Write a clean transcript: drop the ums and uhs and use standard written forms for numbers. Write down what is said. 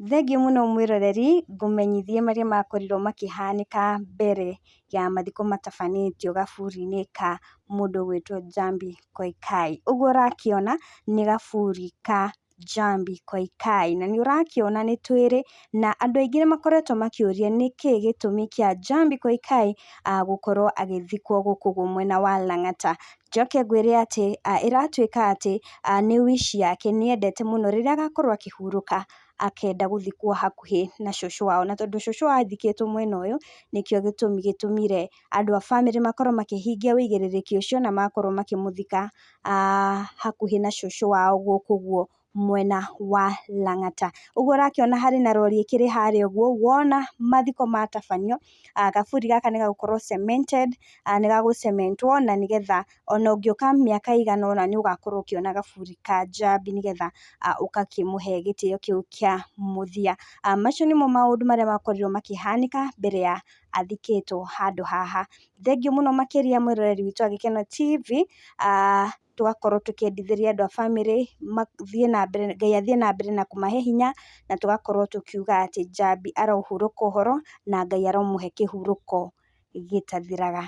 Thengiũ mũno mwĩroreri, ngũmenyithie marĩa makorirwo makĩhanĩka mbere ya mathiko matabanĩtio gaburi-inĩ ka mũndũ ũgwĩtwo Njambi Koikai. Ũguo ũrakĩona nĩ gaburi ka Njambi Koikai, na nĩ ũrakĩona nĩ twĩrĩ, na andũ aingĩ nĩ makoretwo makĩũria nĩkĩ gĩtũmi kĩa Njambi Koikai gũkorwo agĩthikwo gũkũ ũguo mwena wa Lang'ata. Njoke ngwĩre atĩ ĩratuĩka atĩ nĩ wish yake, nĩ endete mũno rĩrĩa agakorwo akĩhurũka akenda gũthikwo hakuhĩ na cũcũ wao, na tondũ cũcũ wao athikĩtwo mwena ũyũ, nĩkĩo gĩtũmi gĩtũmire andũ a bamĩrĩ makorwo makĩhingia wĩigĩrĩrĩki ũcio na makorwo makĩmũthika hakuhĩ na cũcũ wao gũkũ ũguo mwena wa Lang'ata. Ũguo ũrakĩona harĩ na rori ĩkĩrĩ harĩa ũguo, wona mathiko matabanio, gaburi gaka nĩ gegũkorwo cemented, nĩ gegũcementwo na nĩgetha ona ũngĩũka mĩaka ĩigana ũna nĩ ũgakorwo ũkĩona gaburi ka Njambi nĩgetha ũgakĩmũhe gĩtĩo kĩu kĩa mũthia. Macio nĩmo maũndũ marĩa makorirwo makĩhanĩka mbere ya athikĩtwo handũ haha. Thengiũ mũno makĩria mwĩroreri witũ wa Gĩkeno TV, tũgakorwo tũkĩendithĩria andũ a bamĩrĩ mathiĩ na mbere, Ngai athiĩ na mbere na kũmahe hinya, na tũgakorwo tũkiuga atĩ Njambi arohurũka ũhoro na Ngai aromũhe kĩhurũko gĩtathiraga.